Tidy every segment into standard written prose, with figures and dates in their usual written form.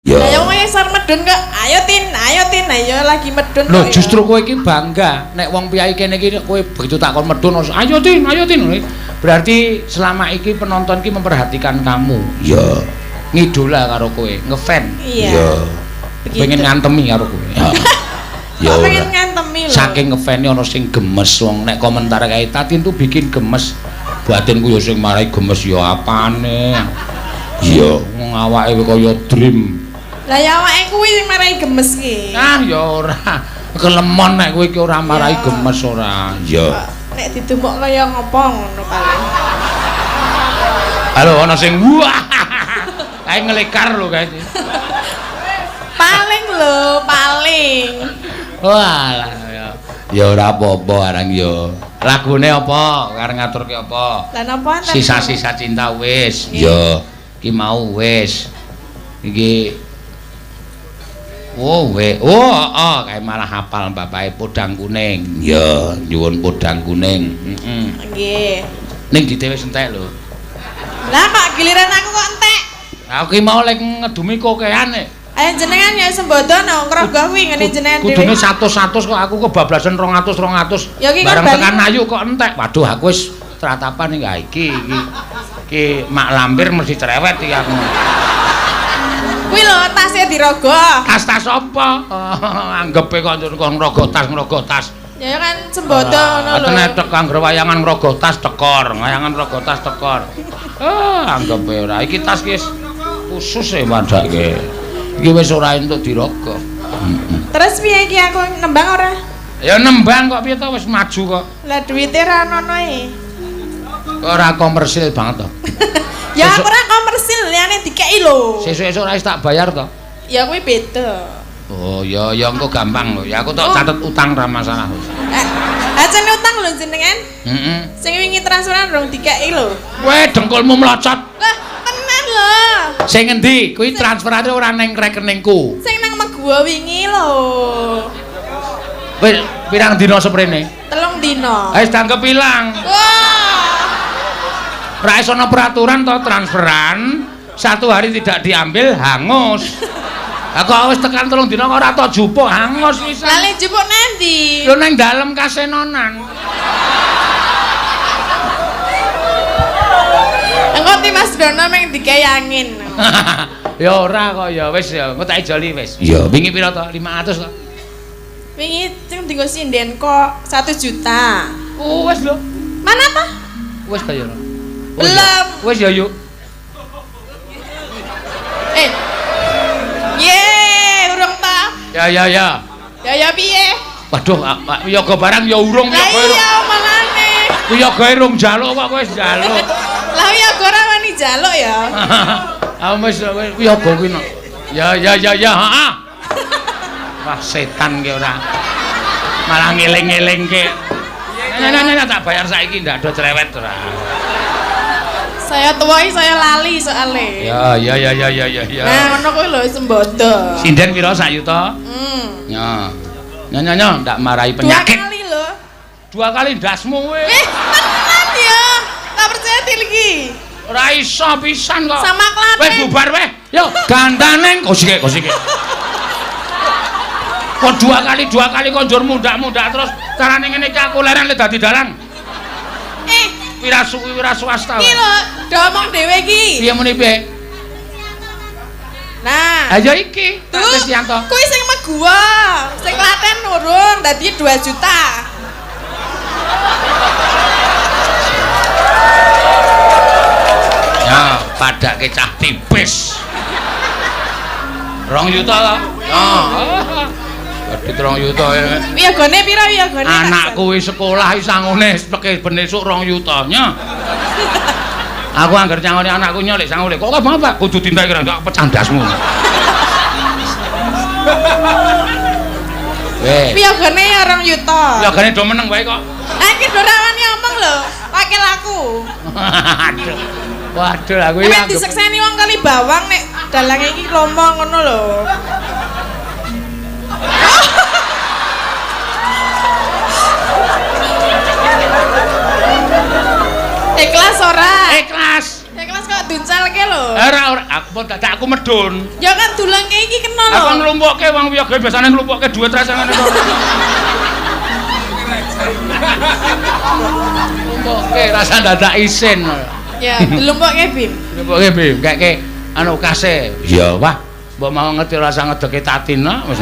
Ya. Lah wong isor medun kok. Ayo Tin, ayo Tin, ayo lagi medun. Lho justru kowe iki bangga nek wong piyai kene iki kowe begitu takon medun ayo Tin, ayo Tin. Berarti selama iki penonton iki memperhatikan kamu. Iya. Ngidola karo kowe, ngefan. Iya. Pengen ngantemi karo kowe. Ya. Pengen ngantemi lho. Saking ngefane ana sing gemes wong nek komentar kae Tatin tuh bikin gemes. Batinku ya sing marai gemes ya apane. Iya, wong awake kaya dream. Lah ya awake kuwi sing marai gemes ki. Ah ya ora. Kelemon nek kowe iki ora marai gemes ora. Iya. Nek didumuk kaya ngopo ngono paling. Halo ana sing wah. Kae ngelekar lho kae. Paling lho, paling. Walah ya. Ya ora apa-apa arang ya. Lagune apa? Areng ngaturke apa? Lah napa enten? Sisa-sisa cinta wis. Ya. Iki mau wis. Iki oh, we. Oh, heeh, kae malah hafal bapake podang kuning. Ya, nyuwun podang kuning. Heeh. Nggih. Ning dite wis entek lho. Lah kok giliran aku kok entek? Aku ki mau lek ngedumi kokean e. Ayo jenengan ya sembodo no ngrogoh kuwi ngene jenengan dhewe. Kudune 100-100 kok aku kebablasan 200-200. Ya ki bareng tekan ayu kok entek. Waduh, aku wis tratapan iki iki iki. Iki mak lampir mesti cerewet iki aku. Kuwi lho tase dirogoh. Tas-tas apa? Anggepe kok ngrogoh tas, ngrogoh tas. Ya kan sembodo ngono lho. Tenan tek anggere wayangan ngrogoh tas tekor, wayangan ngrogoh tas tekor. Ah, anggepe ora. Iki tas ki khusus e padake. Iki wis ora entuk dirogoh. Terus piye iki aku nembang ora? Ya nembang kok piye to wis maju kok. Lah duwite ra ono e. Kok ora komersil banget to. Ya aku ora komersil liyane dikeki lho. Sesuk-esuk ora wis tak bayar to. Ya kuwi beda. Oh ya ya engko gampang lho. Ya aku tok catet utang ra masalah. Acene utang lho jenengan. Heeh. Sing wingi transferan rong dikeki lho. Weh dengkulmu mlocot. Lah tenan lho. Sing ngendi? Kuwi transferane ora neng rekeningku. Sing nang Meguwo wingi lho. Wis pirang dina seprene? 3 dina. Wis dianggep ilang. Wah. Ora iso ana peraturan to transferan 1 hari tidak diambil hangus. Lah kok wis tekan 3 dina kok ora tok jupuk hangus pisan. Lah le jupuk nanti? Lho nang dalem kasenonan. Engko ti Mas Dono meng dikei angin. Ya ora kok ya wis ya engko tak ijoli wis. Iya. Wingi pira to? 500 to. Wingi sing dienggo sinden kok 1 juta. Oh wis lho. Mana ta? Wis ta ya. Belum. Wis ya yuk. Ye, urung ta? Ya ya ya. Ya ya piye? Waduh, yoga barang ya urung ya. Iya, malane. Ku yoga urung njaluk kok kowe wis njaluk. Lah yoga ora wani njaluk ya. Ah wis yoga kuwi no. Ya ya ya ya, heeh. Wah, setan ki ora. Malah ngeling-ngelingke. Nah, nah, nah, tak bayar saiki ndak ada cerewet ora. Saya tua saya lali soalnya. Ya ya ya ya ya ya ya. Nah, ngono kuwi lho sembodo. Sinden pira sak yuta? Ya. Nyo nyo nyo ndak marahi penyakit. 2 kali lho. 2 kali ndasmu kowe. Tenan ya. Tak percaya iki. Ora iso pisan kok. Sama Klaten. Wis bubar weh. Yo gandane kosike kosike. Kok 2 kali 2 kali kok njur mundak-mundak terus carane ngene iki aku leren le dadi dalang. Wira wira swasta. Iki lho, do omong dhewe iki. Piye muni piye? Nah. Ha ya iki, Pak Krisyanto. Kuwi sing Meguwo, sing Klaten urung dadi 2 juta. Ya, padake cah tipis. 2 juta to? Ya. Dadi 2 juta ya. Wiyogane pira wiyogane? Anakku wis sekolah iki sangune peke ben esuk 2 juta nya. Aku angger nyangoni anakku nyolik sangune. Kok apa Pak? Kudu tindak kira gak pecah ndasmu. Weh. Wiyogane ya 2 juta. Wiyogane do meneng wae kok. Ah iki do ora wani omong lho, wakil aku. Aduh. Waduh aku iki. Nek disekseni wong kali bawang nek dalange iki lomo ngono lho. Ikhlas ora? Ikhlas. Ikhlas kok duncalke lho. Ora ora, aku pun dadak aku medun. Ya kan dulangke iki kena lho. Aku nglumpukke wong wiyaga biasane nglumpukke dhuwit rasane ngene kok. Nglumpukke rasa dadak isin. Ya, dilumpukke Bim. Dilumpukke Bim, keke anu kase. Iya, wah, mbok mau ngerti rasa ngedeke Tatina wis.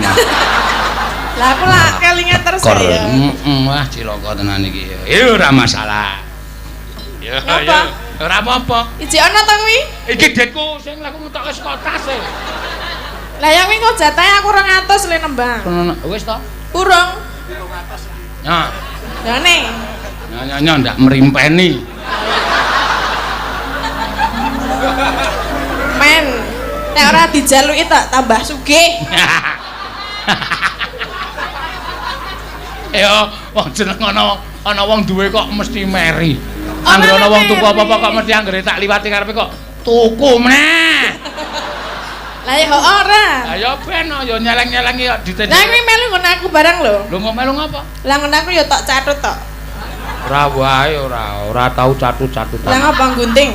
Lah aku lah kelingan terus ya. Heeh, wah cilaka tenan iki. Ya ora masalah. Ya ya. Ora apa-apa. Iji ana to kuwi? Iki dekku sing laku ngetokke saka tas e. Lah ya kuwi kok jatahe aku 200 le nembang. Wis to? Urung. 200. Nah. Lah ne. Nyonya ndak merimpeni. Men, nek ora dijaluki tak tambah sugih. Ya, wong jeneng ana wong duwe kok mesti meri. Anggere ana wong tuku apa-apa kok mesti anggere tak liwati karepe kok tuku meneh. Lah ya ora. Lah ya ben ya nyeleng-nyelengi kok ditendang. Lah kuwi melu nggon aku barang lho. Lho kok melu ngapa? Lah nggon aku ya tok catut tok. Ora wae ora, ora tau catut-catutan. Lah ngapa nggunting?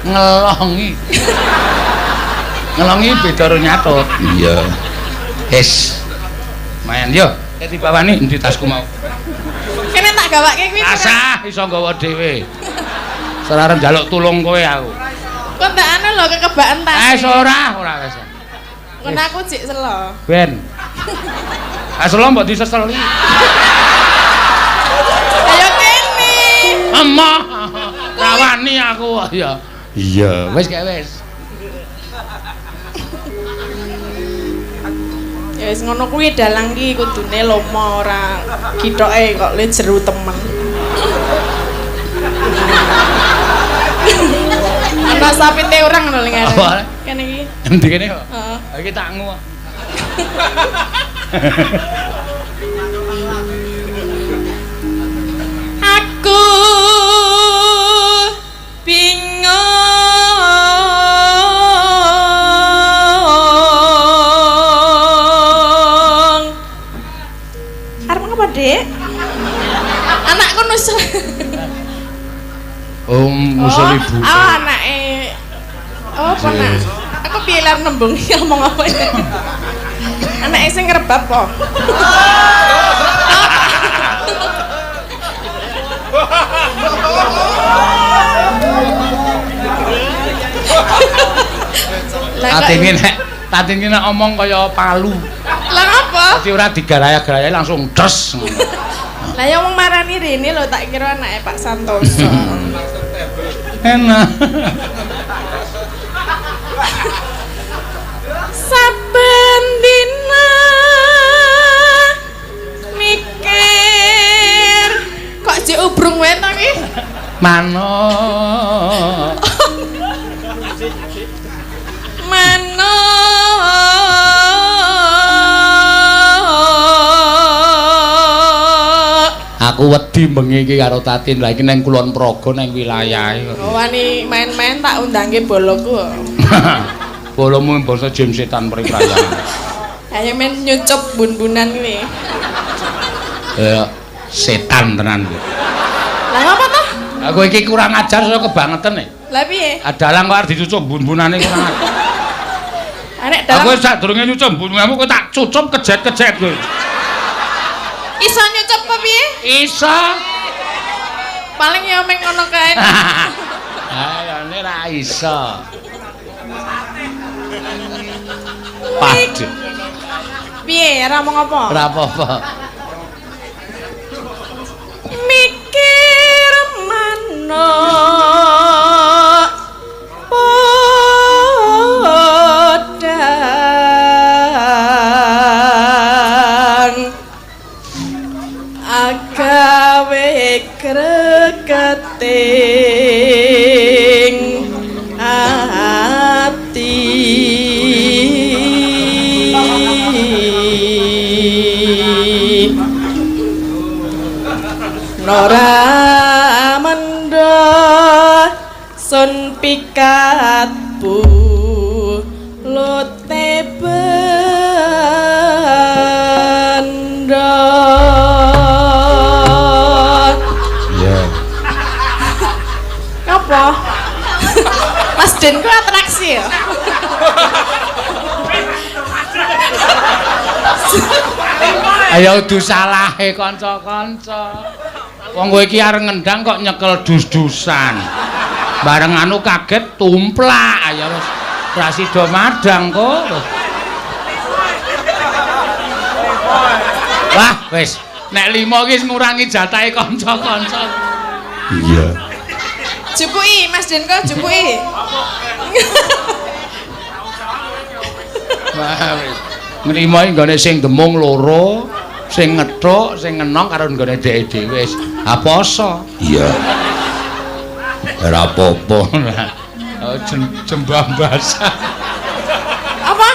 Ngelongi. Ngelongi beda karo nyatut. Iya. Wis. Main yo. Kayak dibawani endi tasku mau. Kene tak gawake kuwi. Rasah iso nggawa dhewe. Ora arep njaluk tulung kowe aku. Kok ndak anu lho kekebakan tas. Eh ora, ora wis. Ngono aku jek selo. Ben. Ah selo mbok diseseli. Ayo kene. Emoh. Rawani aku ya. Iya, wis kek wis. Ya wis ngono kuwi dalang ki kudune lomo ora kithoke kok le jeru temen. Ana sapite orang ngono ling arep. Kene iki. Endi kene kok? Heeh. Iki tak ngu. Aku bingung. Arep ngapa, Dik? Anakku nusul. Oh, musul ibu. Oh, anake. Oh, apa nak? Aku piye lar nembung ngomong apa ya? Anake sing ngrebab kok. Tatine nek omong kaya palu. Lah ngapa? Dadi ora digaraya-garaya langsung des ngono. Lah ya wong marani rene lho tak kira anake Pak Santoso. Enak. Saben dina mikir kok jek ubrung wae ta iki? Manuk. Manuk. Aku wedi bengi iki karo Tatin. Lah iki nang Kulon Progo nang wilayahe kok. Oh, wani main-main tak undangke boloku. Bolomu basa jim setan priprayan. Ayo men nyucup bun-bunan kuwi. Ya setan tenan kuwi. Lah ngapa toh? Aku iki kurang ajar saya kebangetan e. Lah piye? Adalang kok arep dicucup bun-bunane kurang ajar. Arek dalang. Aku sadurunge nyucup bun-bunanmu kok tak cucup kejet-kejet kowe. Iso nyucup apa piye? Iso. Paling ya meng ngono kae. Ha, ya ora iso. Padhe. Piye ora omong apa? Ora apa-apa. Mikir manuk podang agawe kreketing ati. Nora mendha sun pikat bulute bendha. Iya. Apa? Denko atraksi ya. Ayo udu salahe kanca-kanca. Wong kowe iki arep ngendang kok nyekel dus-dusan. Bareng anu kaget tumplak. Ayo wis ora sida madang kok. Wah, wis. Nek 5 iki wis ngurangi jatahe kanca-kanca. Iya. Jupuki Mas Denko, jupuki. Wah, wis. Nglimo iki nggone sing demung loro, sing ngethuk, sing ngenong karo nggone dheke dhewe wis. Ha poso. Iya. Ora apa-apa. Oh, jembambasan. Apa?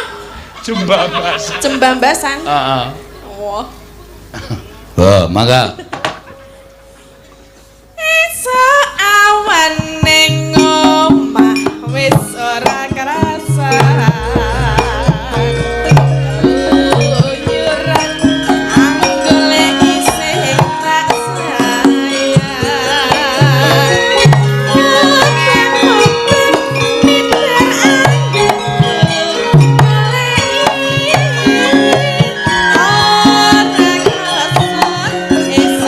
Jembambasan. Jembambasan. Heeh. Wah. Oh, mangga. Esuk awan ning omah wis ora kerasa. Keluyuran anggoleki sing tak sayang. Mubeng-mubeng miber anggenku goleki. Ora kerasa esuk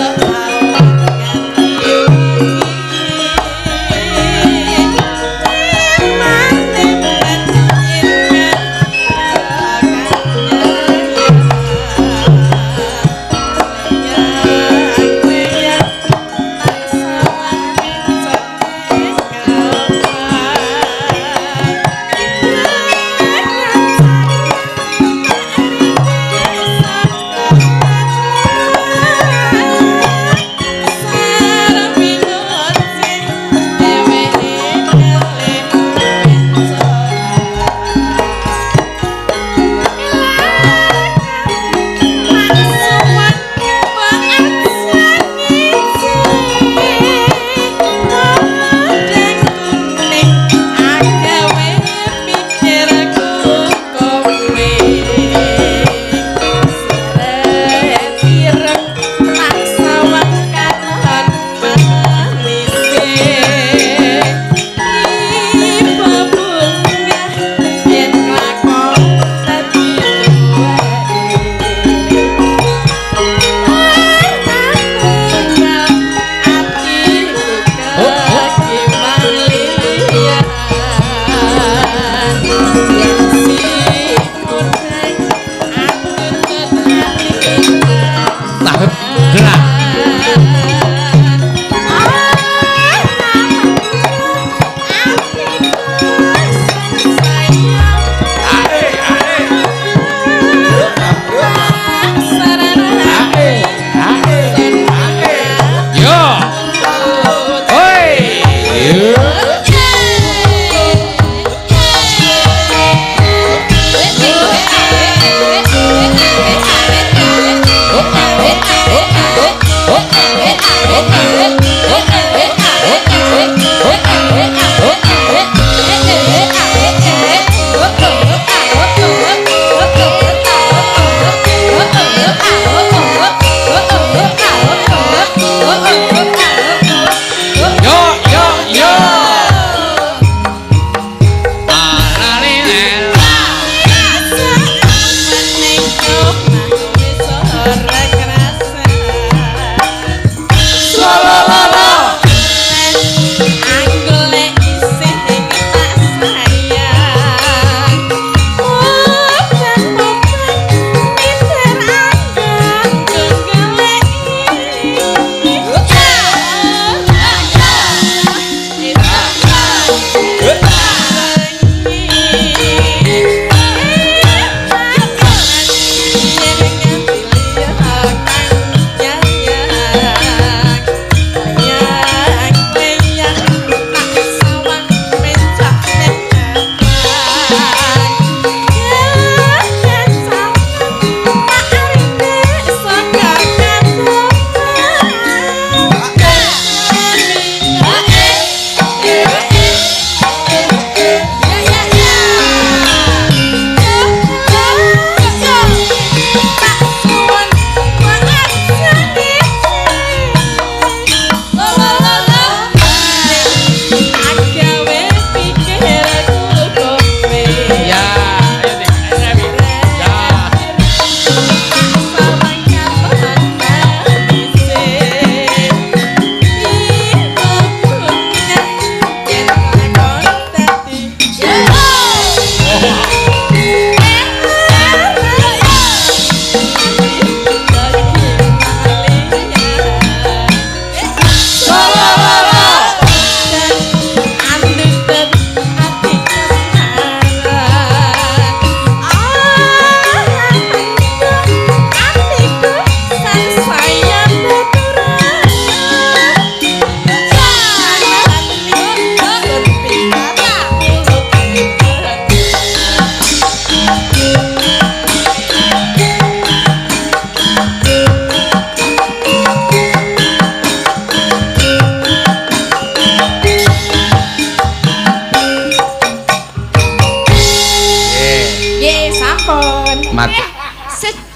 Nggih, sampun. Mat.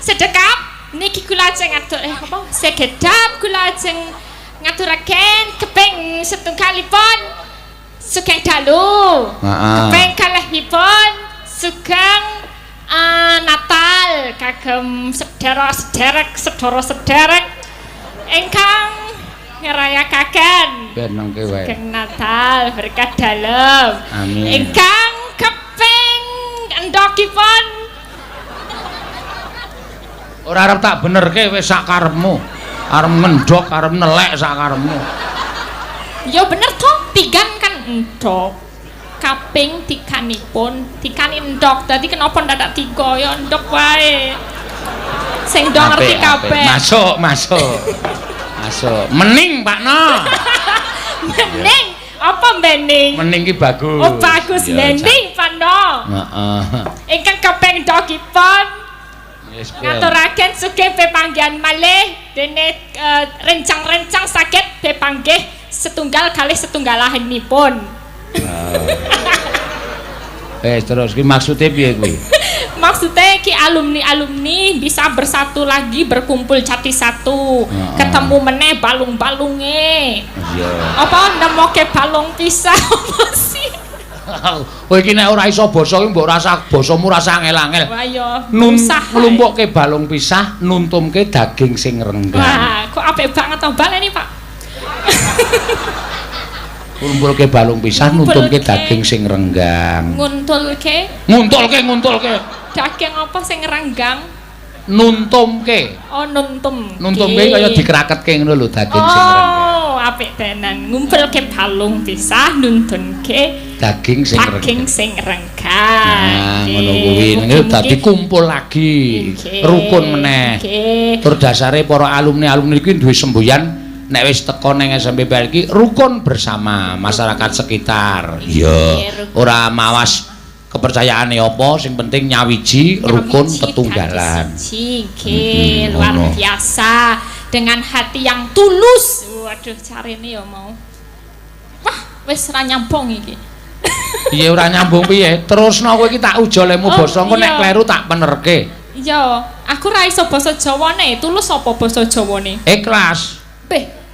Sedekap niki kula ajeng ngatur apa? Sekedap kula ajeng ngaturaken keping setunggalipun sugeng dalu. Heeh. Keping kalihipun sugeng Natal kagem sedherek-sederek sedara-sederek ingkang ngrayakaken Ben nangke wae. Sugeng Natal berkah dalem. Amin. Ingkang keping endhogipun Ora arep tak benerke wis sak karepmu. Arep ngendhog, arep nelek sak karepmu. Ya bener toh, tigan kan endhog. Kaping tiganipun, tikane endhog. Dadi kenapa ndadak tiga ya endhog wae. Sing do ngerti kabeh. Masuk, masuk. Masuk. Mening, Pak No. Mening, apa mening? Mening ki bagus. Oh bagus Iya, mening, Pak No. Heeh. Ingkang kaping endhogipun Wis ben. ngaturaken sugih pepanggihan malih dene rencang-rencang saged pepanggih setunggal kalih setunggalanipun. Terus ki maksude piye kuwi? Maksudnya ki alumni-alumni bisa bersatu lagi, berkumpul jadi satu. Ketemu meneh balung-balunge. Iya. Apa nemoke balung pisah apa sih? Kowe iki nek ora iso basa ki mbok rasa basamu rasa angel-angel. Wah yo, Nun usaha. nglumpukke balung pisah, nuntumke daging sing renggang. Wah, kok apik banget to baleni, Pak. Ngumpulke balung pisah, nuntumke Ngumpulke. daging sing renggang. Nguntulke Nguntulke, nguntulke. daging apa sing renggang? Nuntumke. Oh, nuntum. Nuntumke kaya dikraketke ngono lho daging sing renggang. Oh, apik tenan. Ngumpulke balung pisah, nuntunke Daging sing renggang. daging sing renggang. Nah, ngono kuwi. Ngene dadi kumpul lagi, rukun meneh. Nggih. Tur dasare para alumni-alumni iki duwe semboyan nek wis teko nang SMP PL iki rukun bersama masyarakat sekitar. Iya. Ora mawas kepercayaane apa, sing penting nyawiji rukun tetunggalan. Nggih, luar Ngono. biasa dengan hati yang tulus. Waduh, carine ya mau. Wah, wis ra nyambung iki. Piye ora nyambung piye? Terusno kowe iki tak ujolemu Oh, basa engko nek iya. kleru tak penerke. Iya, aku ra iso basa Jawane. Tulus apa basa Jawane? Ikhlas. Beh.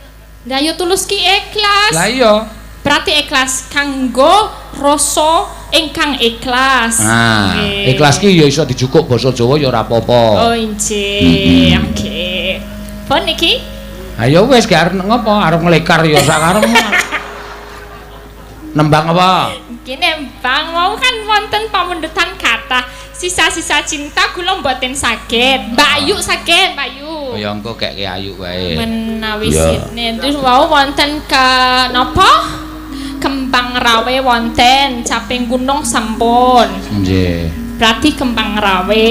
Lah ya tulus ki ikhlas. Lah iya. Berarti ikhlas kanggo rasa ingkang ikhlas. Nah, Nggih. ikhlas ki ya iso dijukuk basa Jawa ya ora apa-apa. Oh, injih. Oke. Pun iki Ayo wis gak arep ngopo, arep nglekar ya sak karepmu. Nembang apa? Nggih nembang mau kan wonten pamundutan kathah sisa-sisa cinta kula mboten saged. Mbak Ayu saged, Mbak Ayu. Oh ya engko kek Ayu wae. Menawi Iya. sine terus wau wonten ke napa? Kembang rawe wonten, caping gunung sampun. Nggih. Berarti kembang rawe.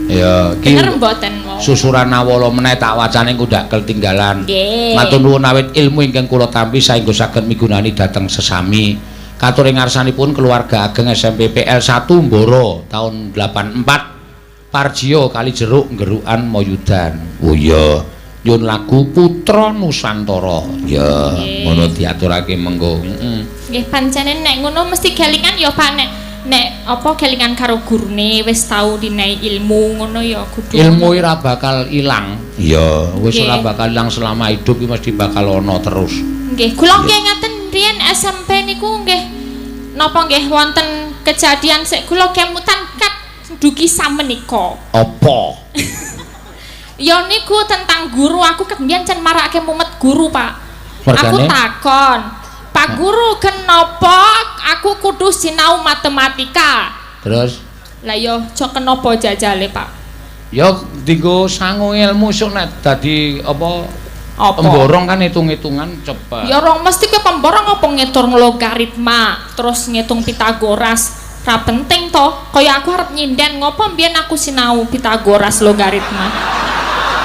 Ya, iki Bener mboten wau? susuran awala meneh tak wacane engko ndak ketinggalan. Nggih. Matur nuwun awit ilmu ingkang kula tampi saengga saged migunani dhateng sesami. Katur ing ngarsanipun keluarga ageng SMP PL 1 Mboro tahun 84 Parjio Kalijeruk Nggerukan Moyudan. Oh iya, nyun lagu Putra Nusantara. Ya, Nggih. ngono diaturake mengko. Heeh. Nggih pancene nek ngono mesti kelingan ya Pak nek nek apa kelingan karo gurune wis tau dinai ilmu ngono ya kudu. Ilmu ora bakal ilang. Iya, wis Nggih. ora bakal ilang selama hidup iki mesti bakal ana terus. Nggih, kula nggih ngaten riyen SMP niku nggih napa nggih wonten kejadian sik kula kemutan kat dugi samenika. Apa? Ya niku tentang guru aku ket mbiyen cen marake mumet guru, Pak. Aku Mergane? takon, Pak guru kenapa aku kudu sinau matematika? Terus Lah ya aja kenapa jajale, Pak? ya dinggo sangu ilmu sok nek dadi apa Apa? pemborong kan hitung-hitungan cepet. Ya rong mesti kowe pemborong apa ngitung logaritma, terus ngitung Pitagoras. Ra penting toh, kaya aku arep nyinden ngopo mbiyen aku sinau Pitagoras logaritma.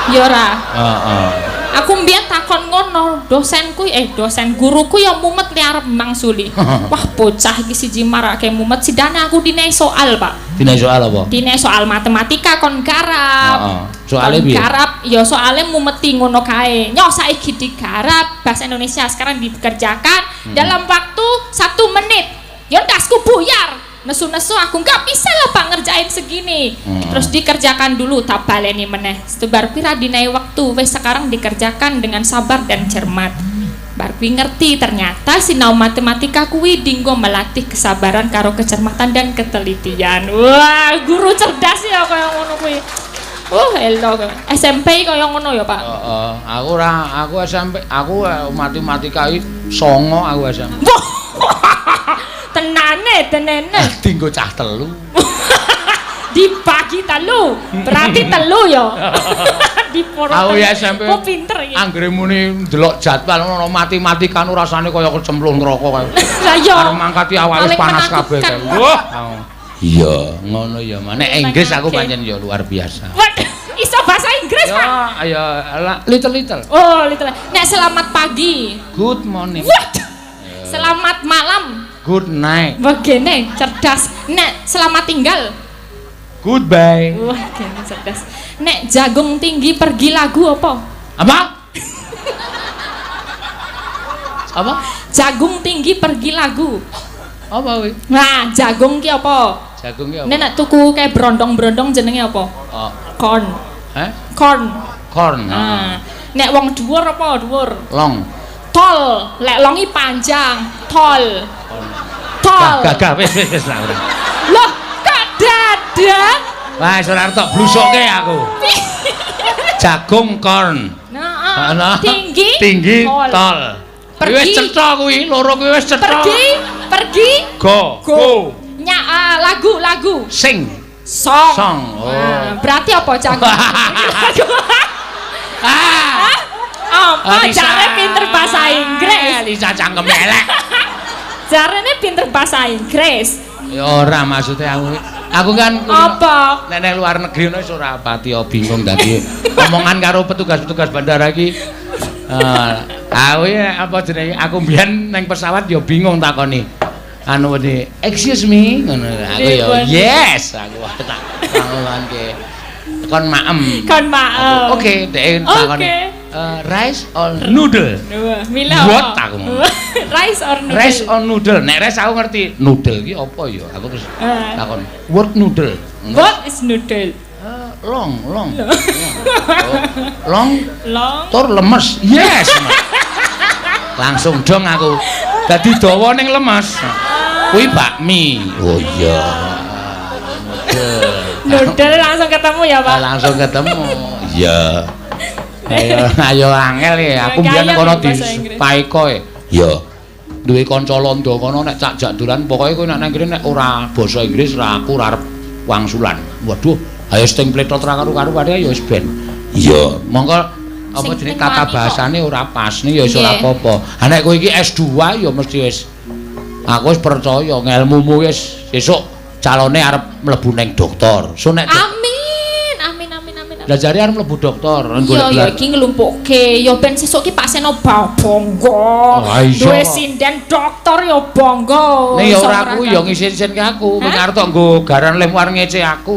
Ya ora. Heeh. Aku mbiyen takon ngono, dosenku dosen guruku ya mumet li arep mangsuli. Wah, bocah iki siji marake mumet, sidane aku dinei soal, Pak. Dinei soal apa? Dinei soal matematika kon garap. Heeh. Soale Kon piye? garap, ya soale mumeti ngono kae. Nyoh saiki digarap bahasa Indonesia sekarang dikerjakan dalam waktu 1 menit. Ya ndasku buyar. Nesu-nesu aku nggak bisa lah, Pak, ngerjain segini. Terus dikerjakan dulu, tak baleni meneh. Bar kuwi ra dinai waktu, wes sekarang dikerjakan dengan sabar dan cermat. Bar kuwi ngerti ternyata sinau matematika kuwi dinggo melatih kesabaran karo kecermatan dan ketelitian. Wah, guru cerdas ya kaya ngono kuwi. Oh, elo. SMP kaya ngono ya, Pak. Heeh, aku ora, aku SMP, aku matematika iki songo aku SMP. Wah. Tenane, tenene. Dinggo cah telu. Dibagi telu. Berarti telu ya. Diporo. Aku ya SMP. Oh, pinter iki. Anggere muni ndelok jadwal ngono matematika nu rasane kaya kecemplung neraka kae. Lah iya. Arep mangkati awake wis Paling panas kabeh kae. menakutkan. Wah. Iya, ngono ya. Nek Inggris aku pancen ya luar biasa. Waduh, iso bahasa Inggris, Pak. Ya, ya little little. Oh, little. Nek selamat pagi. Good morning. Waduh. Selamat malam. Good night. Begini cerdas. Nek selamat tinggal. Goodbye. Wah, gene cerdas. Nek jagung tinggi pergi lagu apa? Apa? Apa? Jagung tinggi pergi lagu. Apa kuwi? Nah, jagung ki apa? Jagung ki apa? Nek nek tuku kayak brondong-brondong jenenge apa? Oh. Corn. Eh? Corn. Corn. Nah, nek wong dhuwur apa dhuwur? Long. Tall. Lek longi panjang. Tall. Tall. Gah, gah, wis wis wis lah ora. Loh, kok dadak? Wah, wis ora arep tok blusuke aku. Jagung corn. Nah, Nah, tinggi, tinggi tall. tol. Pergi. Wis cetha kuwi, loro kuwi wis cetha. Pergi, pergi, Go. go. Nya, ah, lagu, lagu. Sing. Song. Song. Oh. Nah, berarti apa jagung? Lagu. Ah. Apa jare pinter bahasa Inggris? Lisa cangkem elek. Jarene pinter bahasa Inggris. Ya ora, maksudnya aku kan Apa? Nek nang luar negeri ngono wis ora pati bingung, dadi omongan karo petugas-petugas bandara iki aku ya apa jenenge, aku mbiyen nang pesawat ya bingung takoni anu wedi, "Excuse me," ngono, aku ya "Yes," aku tak takon kon maem. Kon maem. Oke, dhek takoni "Rice or noodle?" Wah, mila What apa? aku? Rice or noodle? Rice or noodle? Nek rice aku ngerti, noodle ki apa ya? Aku terus takon, "What noodle?" What is noodle? Long, long. Long. Oh, long Long. tur lemes. Yes. Langsung dong aku. Dadi dawa ning lemes. Kuwi bakmi. Oh iya. Noodle. Noodle langsung ketemu ya, Pak. Langsung ketemu. Iya. Ayo ayo angel ya. Aku mbiyen Kaya kono nih di bahasa Inggris. Paiko e. Iya. Duwe kanca londo kono nek cak jak dolan pokoke kowe nek nang kene nek ora basa Inggris ora aku ora arep wangsulan. Waduh, ayo sing pletot ra karu-karu ya wis ben. Iya. Mongko apa Sing jenenge penting tata wani kok. bahasane ora pas nih ya wis ora apa-apa. Ha nek kowe iki S2 ya mesti wis, aku wis percaya ngelmumu wis sesuk calone arep mlebu ning dokter. So nek Amin. Amin amin amin. Amin. Lah jare arep mlebu dokter, Iya golek ya gelar. iki nglumpukke ya ben sesuk ki Pak Seno bangga. Ah, iya. Duwe sinden dokter ya bangga. Nek ya Iso ora kuwi ya ngrasakake. ngisin-isinke aku, Hah? kowe arep tok nggo garan lem war ngece aku.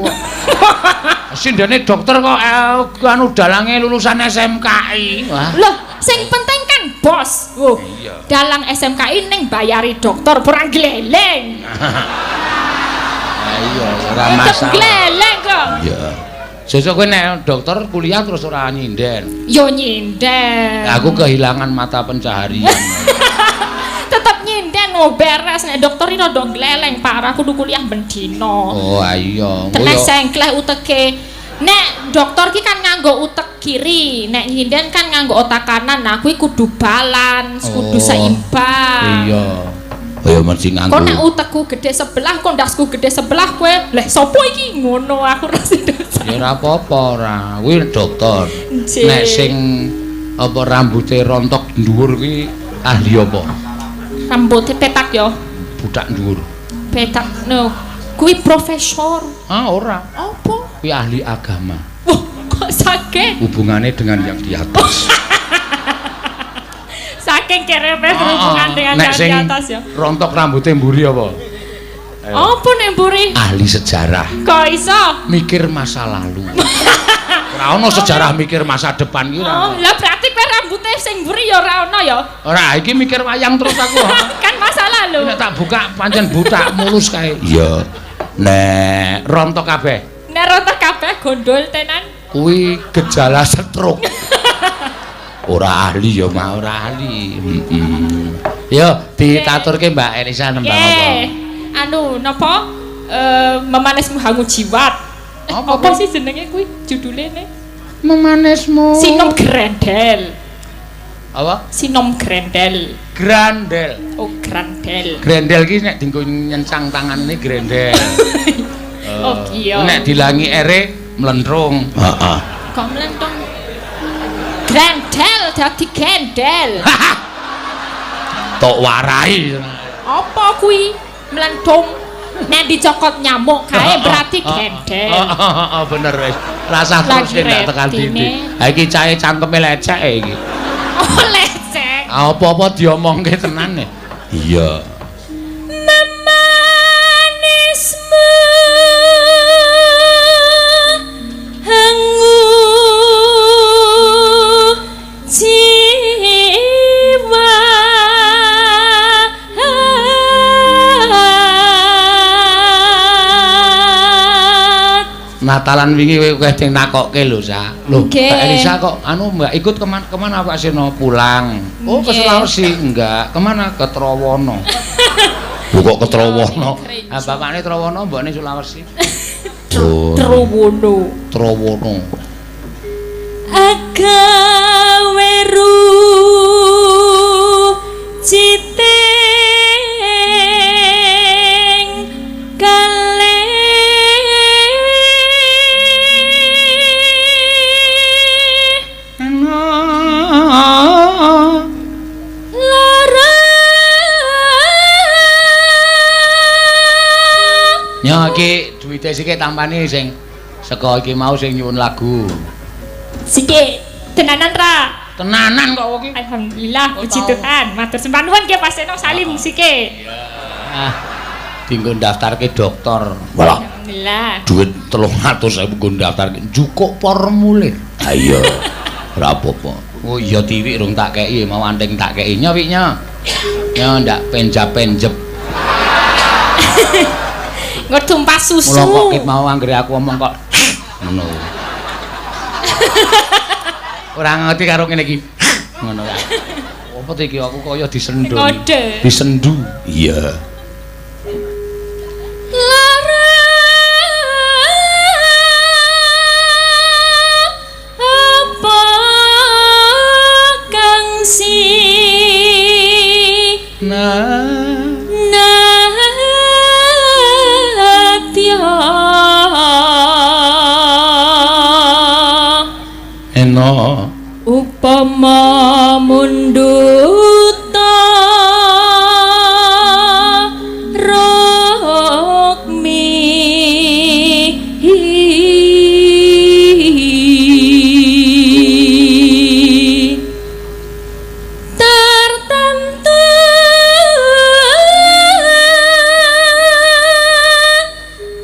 Sindene dokter kok anu dalange lulusan SMKI. Wah. Loh, sing penting kan bos. Oh, Iya. dalang SMKI ning bayari dokter perang gleleng. Lah iya ora Tetep masalah. gleleng kok. Iya. Sesuk kowe nek dokter kuliah terus ora nyinden. Yo nyinden. Aku kehilangan mata pencaharian. Tetep nyinden, oh beres nek dokter iki rada gleleng parah kudu kuliah ben dina. Oh iya. Engko Tenes yo- sengkleh uteke. Nek dokter ki kan nganggo utek kiri, nek nyinden kan nganggo otak kanan. Nah, kuwi kudu balance, kudu Oh, seimbang. Iya. Oh ya mesti nganggo. Kok nek utekku gede sebelah, kok ndasku gede sebelah kowe, leh sopo iki ngono aku rasane. Ya ora apa-apa ora. Kuwi dokter. Nggih. Nek sing apa rambute rontok dhuwur kuwi ahli apa? Rambutnya petak yo. Budak dhuwur. Petak no. Kuwi profesor. Ah ora. Apa? Kuwi ahli agama. Wah, kok sakit? Hubungannya dengan yang di atas. Saking kerepe berhubungan dengan Nek yang sing di atas ya. Rontok rambutnya mburi apa? Ayo. Apa nek mburi? Ahli sejarah. Kok iso? Mikir masa lalu. Ora ono sejarah mikir masa depan ki ora. Oh, lah berarti kowe rambutnya sing mburi ya ora ono ya. Ora, iki mikir wayang terus aku. Kan masa lalu. Nek tak buka pancen buta mulus kae. Iya. Nek Rontok kabeh. Nek rontok kabeh gondol tenan. Kuwi gejala stroke. Ora ahli ya, Mak ora ahli. Heeh. Yo ditaturke Mbak Elisa nembang apa? Nggih. Anu napa? Memanismu hangu jiwat. Apa Apa sih jenenge kuwi judule ne? Memanismu. Sinom Grendel. Apa? Sinom Grendel. Grandel. Oh, Grandel. Grendel ki nek dienggo nyencang tangane grendel. Oh, iya. Nek dilangi ere mlentrung. Heeh. Kok mlentung? Grendel dadi gendel. Tok warai. Apa kuwi? Mlentung. Nek dicokot nyamuk kae berarti gendel. Heeh, bener wis. Rasah terus Lagi ndak tekan retine. dindi. Ha iki cahe cangkeme lecek iki. Oh, lecek. Apa-apa diomongke tenan ya. Iya. Memanismu hangu jiwa. Natalan wingi kowe akeh sing nakokke lho, Sa. Lho, Nggih. Mbak Elisa kok anu Mbak ikut kemana kemana Pak Seno pulang? Oh, ke Nggih. Sulawesi. Enggak. Kemana? Ke Trowono. Lho kok ke Trowono? Ah, bapakne Trowono, mbokne Sulawesi. Oh, Trowono. Trowono. Agawe ruciting kalih lara. Ya iki duwite sithik tampani sing saka iki mau sing nyuwun lagu. Sithik tenanan ra? Tenanan kok iki. Alhamdulillah, Oh, puji tau. Tuhan. Matur sembah nuwun nggih Pak Seno Salim sike. Ah, dinggo ndaftarke dokter. Walah, Alhamdulillah. duit 300.000 nggo ndaftarke Njukuk formulir. Ha iya. Ora apa-apa. Oh iya tiwik rung tak kei mau anting tak kei. Nyo wik nyo. Nyo ndak penjap-penjep. Nggo tumpah susu. Mula kok ket mau anggere aku omong kok ngono. Ora ngerti karo ngene iki. Ngono kae. Apa to iki aku kaya disendu. Ngode. Disendu. Iya. Lara apa kang si Nah, nadya eno upama munduta rukmi tartamtu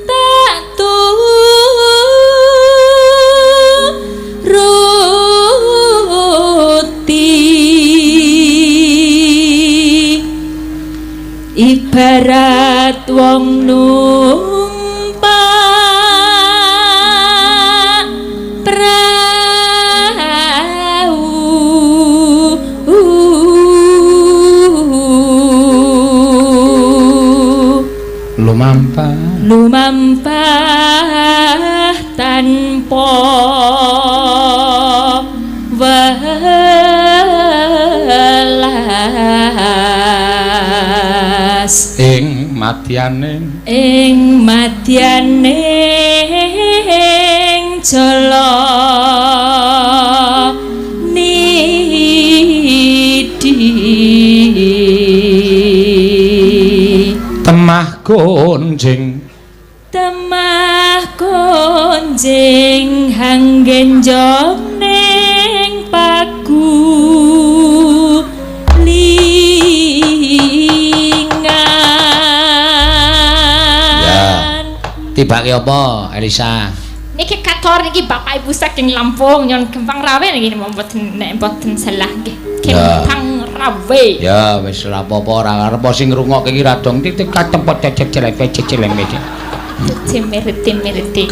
tak turuti ibarat wong numpak prau lumampah lumampah tanpa welas ing madyaning ing madyaning jala nidi temah gonjing temah konjing hanggenjong ning pagu li Nibake apa, Elisa? Niki kator niki Bapak Ibu saking Lampung nyon Kembang Rawe niki mboten nek mboten salah nggih. Kembang Rawe. Ya wis ora apa-apa, ora arep sing ngrungokke iki ra dong titik katempot cecek celek cecek celek. Timirti-mirti.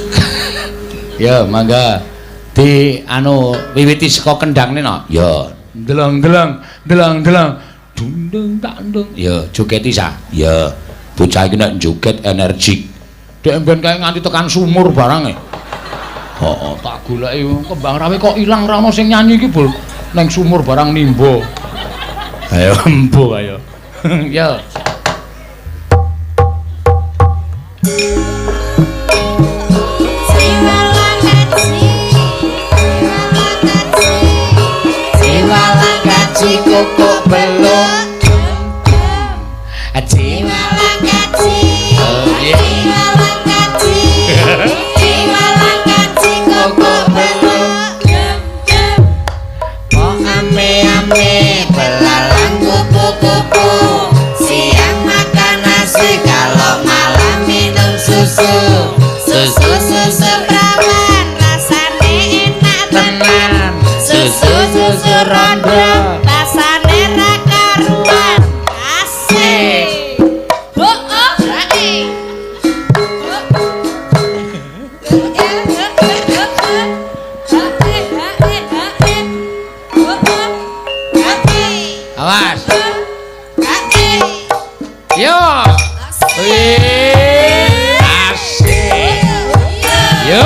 Ya mangga di anu wiwiti saka kendangne no. Ya. Deleng-deleng, deleng-deleng. Dundung tak ndung. Ya, jogeti sa. Ya. Bocah iki nek joget energik. Dek mben kae nganti tekan sumur barang e. Heeh, tak goleki Kembang Rawe kok ilang ra ono sing nyanyi iki, Bul. Neng sumur barang nimbo. Ayo embo ayo. Ya. Jiwalang kaji koko beluk. Jiwalang kaji. Jiwalang kaji. Jiwalang kaji koko beluk. Kok ame-ame belalang kupu-kupu. Siang makan nasi kalau malam minum susu. Susu-susu perawan rasane enak tenan. Susu-susu rondo rasane ra karuan. Asik. Bu oh rae. Awas. Yo. Wih, asik. Yo. Iya.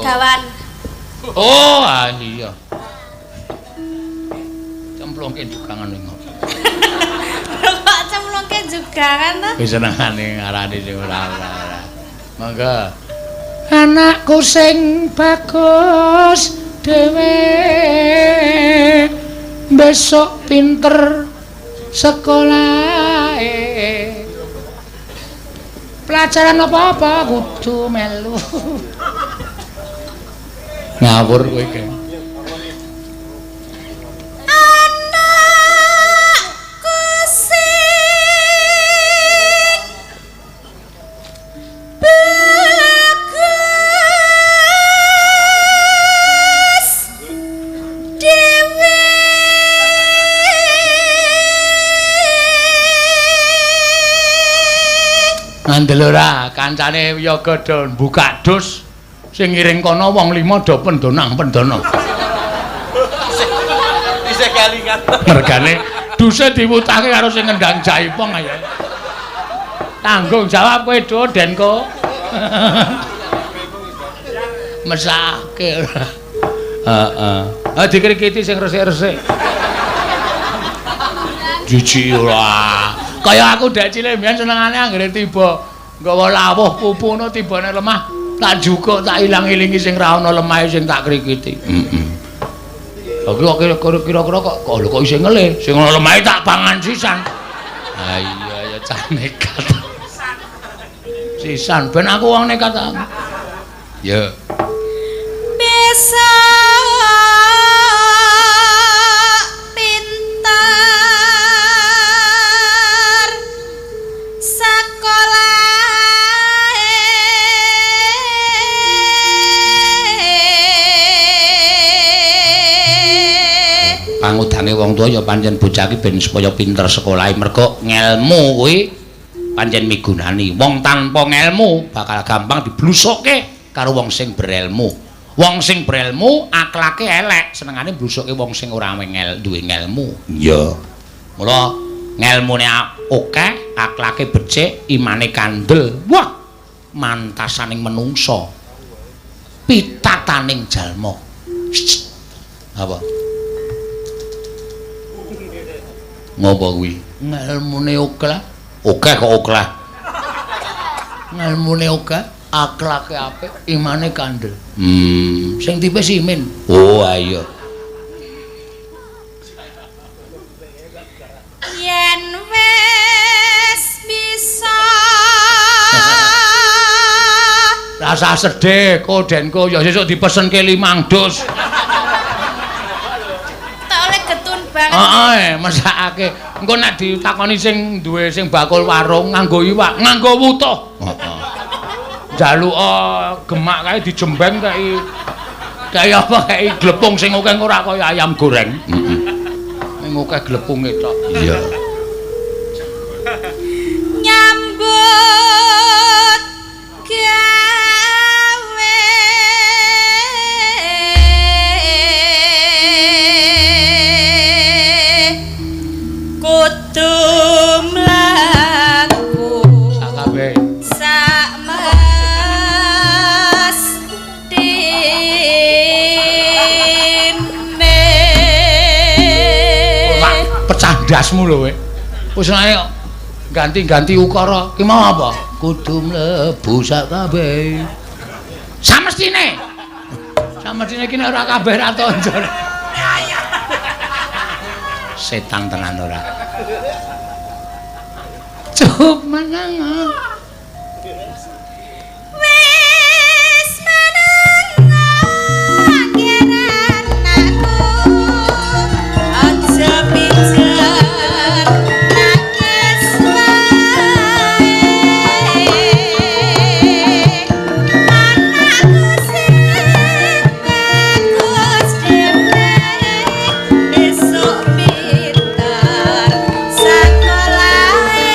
Gawan. Oh, ah iya. Cemplungke jugangan ning. Kok cemplungke jugangan to? Wis senengane ngarani sing ora-ora. Monggo. Anakku sing bagus dhewe besok pinter sekolahe. Pelajaran apa-apa kudu melu. Ngawur kowe iki. Anakku sing bagus dhewe Ngandel ora kancane yoga do buka dus sing ngiring kono wong lima do pendonang-pendono. Isih kelingan. Mergane duse diwutake karo sing ngendang jaipong ayo. Tanggung jawab kowe do Denko. Mesake ora. Heeh. Ah dikrikiti sing resik-resik. Jijik ora. Kaya aku dek cilik mbiyen senengane anggere tiba nggawa lawuh pupu ngono tibane lemah tak jukuk tak ilang-ilingi sing ra ana lemahe sing tak krikiti. Heeh. Lha kira-kira kok lho kok isih ngelih sing ana lemahe tak pangan sisan. Ha iya ya cah nekat. Sisan ben aku wong nekat. Ya. Besok pinter sekolahe. Pangudange wong tuwa ya pancen bocah iki ben supaya pinter sekolahe mergo ngelmu kuwi pancen migunani. Wong tanpa ngelmu bakal gampang diblusukke karo wong sing berelmu. Wong sing berelmu akhlake elek, senengane mblusukke wong sing ora duwe ngelmu. Iya. Mula ngelmune akeh, akhlake becik, imane kandel. Wah, mantasaning menungsa. Pitataning jalma. Apa? Ngopo kuwi? Ngelmune akeh. Akeh kok akeh. Ngelmune akeh, akhlake apik, imane kandel. Sing tipe Simin. Oh, ayo. Yen wis bisa. Rasa sedih ko Denko ya sesuk dipesenke 5 dus. Tak oleh getun banget. Heeh, mesakake. Engko nek ditakoni sing duwe sing bakul warung nganggo iwak, nganggo wutuh. Heeh. Njaluk gemak kae dijembeng kae kaya apa kae glepung sing akeh ora kaya ayam goreng. Heeh. Ning akeh glepunge tok. Iya. Nyambut gawe kudu mlaku sak kabeh sak mestine. Pecah ndasmu lho kowe. Wis ae ganti-ganti ukara. Ki mau apa? Kudu mlebu sak kabeh. Samestine. Samestine ki nek ora kabeh ra tonjo. Setan tenan ora. Cup menang. Wis menang anakku aja pijer nangis wae. Anakku sing bagus dhewe besok pinter sekolahe.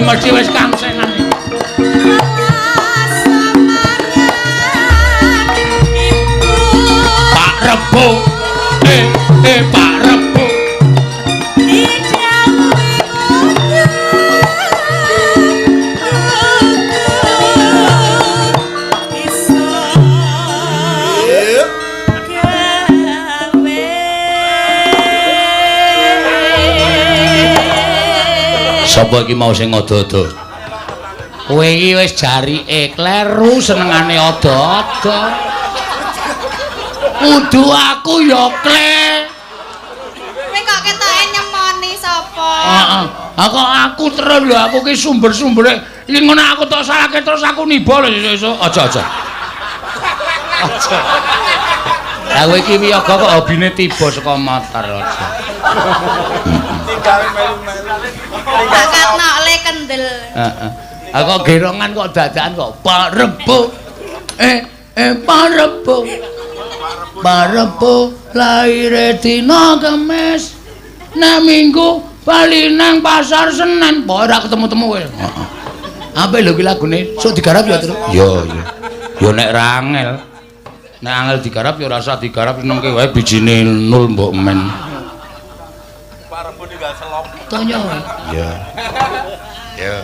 Mesti wis kangsenan iki. Pak Rebo. Pak Rebo. Sapa iki mau sing ada-ada? Kowe iki wis jarike kleru senengane ada-ada. Kudu aku ya kle. Kowe kok ketoke nyemoni sapa? Heeh. Aku aku terus lho, aku ki sumber-sumbere. Iki ngono aku tok salahke terus aku niba lho esuk-esuk. Aja aja. Aja. Lah kowe iki wiyaga kok hobine tiba saka motor aja. Pak Katno le kendel. Heeh. Aku kok gerongan kok dadakan kok Pak Rebo. Pak Rebo. Pak Rebo laire dina Kamis. Nek Minggu bali nang pasar Senen. Pokoke ora ketemu-temu kowe. Heeh. Apik lho ki lagune. Sok digarap ya, Tru. Ya, ya. Ya nek ra angel. Nek angel digarap ya ora usah digarap senengke wae bijine nul mbok men. Pak Rebo tinggal selop. Tanya wae. Ya. Ya.